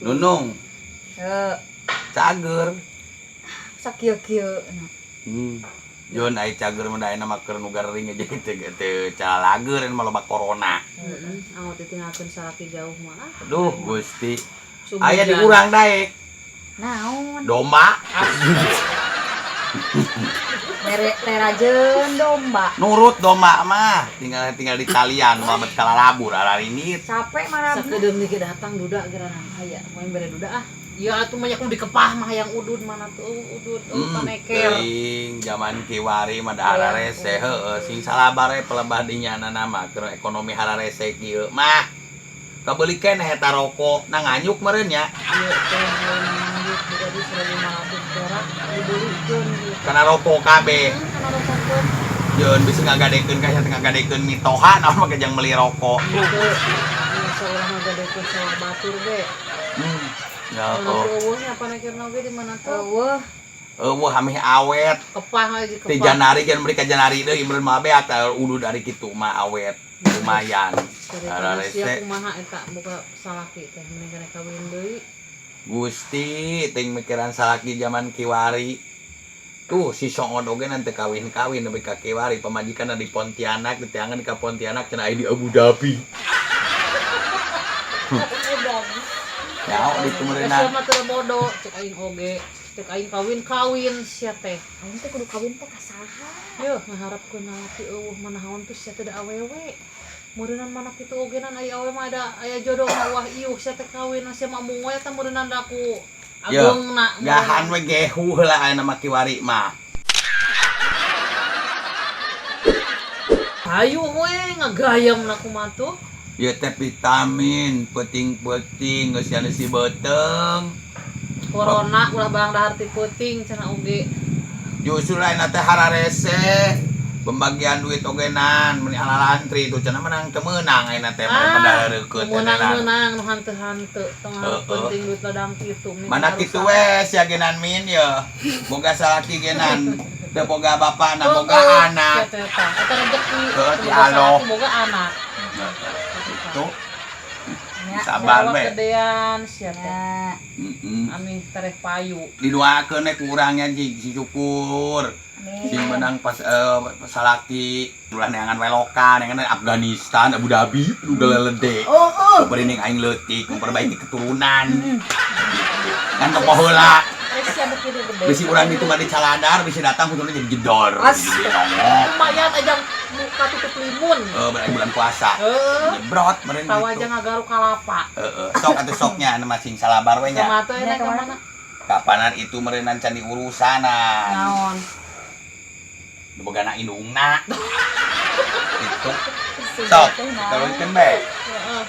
Nunung, Heuh, cager. Sakieu-kieu. Jon ai cager mah da ayeuna mah keur nu garing aja teu teu calalager mah loba corona. Heeh, awak ditinggalkeun salaki jauh mah. Ah. Aduh, Gusti. Sumujan. Aya di urang daek. Naon? Domba. Mere lerajeun domba. Nurut domba mah, tinggal tinggal di talian mah bet kalalabur ararinit. Capek marabna. Sakedeung dikit datang duda geranang aya, moal bere duda ah. Ya atuh mah nya kudu dikepah mah hayang udud mana tuh udud paneker. Teuing zaman kiwari mah da hararese heueuh sing salabar we pelebah dinyana mah keur ekonomi hararese kieu mah. Kabeuli keneh eta rokok na nganyuk meureun nya. Ieu teh lanjut juga di 1500 perak dibelikeun gitu. Kana rokok kabeh. Kana rokokeun. Jeun bisi ngagadekeun ka teh ngagadekeun mitoha naon make jang meuli rokok. Gitu. Masa ulah ngagadekeun sawah batur ge. Ya Mana oh. tuh eueuhnya panekerna oge di mana tuh? Eueuh, Eueuh ameh awet. Kepah aja Ti kepah. Janari kan mereka Janari deui meureun mah beak tah udud ari kitu mah awet. Lumayan. Daripada sia Hararese. kumaha eta boga salaki teh mending kana kawin deui. Gusti ting mikiran salaki zaman kiwari. Tuh si Songon oge nanti kawin-kawin nepi ka kiwari pamajikan di Pontianak diteangan ka Pontianak cenah aya di Abu Dhabi. Ya, di Sia meureunna. mah teu bodoh, cek aing oge. Cek aing kawin-kawin sia teh. Aing teh kudu kawin teh ka saha? Yeuh, ngaharapkeun lalaki eueuh manahaon tuh sia teh da awewe. Meureunnan mana kitu oge nan aya awewe mah ada aya jodoh mah wah iuh sia teh kawin sia mah mung we eta meureunnan da ku ageungna. Gahan we gehu heula aya mah kiwari mah. Hayu we ngagayam na kumaha tuh. Ieu teh vitamin peuting-peuting geus aya si beuteung. Corona ulah barang dahar ti peuting cenah oge. Justru lain teh hararese pembagian duit ogenan meni alalantri itu cenah menang teu meunang ayeuna teh pada reukeut Menang-menang nu hanteu-hanteu tengah Heeh. penting duit ladang kitu. Mana kitu we sia genan min ye. Boga salaki genan teu boga bapak na boga anak. Eta eta rezeki. Heeh, ti Boga aloh. salaki, boga anak. Itu Nya. sabar Awak we. gedean sia teh. Nya. Heeh. Amih tereh payu. Didoakeun we kurangnya jig si syukur. Sing Amin. menang pas salaki ulah neangan welokan neangan Afghanistan Abu Dhabi nu galelede. Oh, oh. Berining aing leutik memperbaiki keturunan. Gitu. Kan tokoh heula. Rek sia beuki gede. Bisi urang itu mah di caladar, bisi datang kuduna jadi jedor. As. Jadi nongol. Lumayan aja muka tutup limun. Berarti bulan puasa. Heeh. Nyebrot meureun Tahu gitu. aja ngagaru kalapa. Heeh, sok atuh soknya anu masing salabar we nya. Kumaha tuh Nya, enak kemana? kemana? Kapanan itu meureunnan can diurusanan. Naon? Nu bogana indungna. Gitu. Sok, diteruskeun be. Heeh.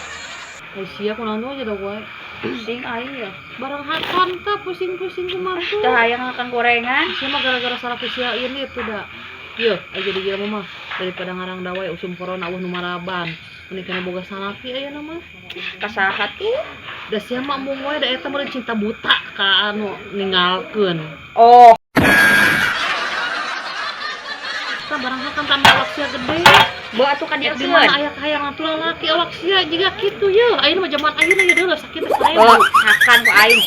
Sia kunaon tuh aja dah gue. Pusing aing ya. Barang hakan tah pusing-pusing kumaha tuh. Teu hayang makan gorengan. Sia mah gara-gara salah sia ini tuh da. Yeuh, aja di jelema mah daripada ngarang dawai usum corona eueuh nu maraban. Mending kana boga salaki ayeuna mah. Kasaha tuh? Da sia mah mung we da eta meureun cinta buta ka anu ninggalkeun. Oh, Tah barang hakan tambah awak sia gede. bawa atuh ka Di mana dieukeun. aya kahayang atuh lalaki awak sia jiga kitu yeuh. Ayeuna mah jaman ayeuna ye deuleu sakit teh Oh, sarebu. hakan ku aing.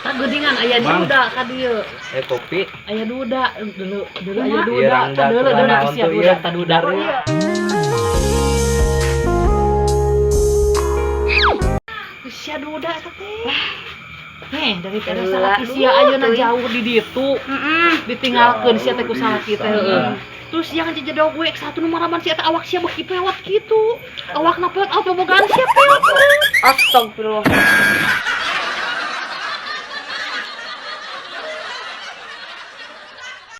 Tah geuningan aya Bang. duda ka dieu. Kopi. Aya duda, deuleu deuleu aya Iya, duda. rangda Tah deuleu deuleu naon sia tuh, duda iya. tah duda. Sia duda eta teh. Nih, daripada Deula. salaki sia ayeuna Duh, jauh di ditu, Heeh. ditinggalkeun sia teh ku salaki teh heeh. Sana. Terus yang jejedog we satu nu maraban sia teh awak sia beuki pewot kitu. Awakna pewot awak bobogaan sia pewot. Astagfirullah.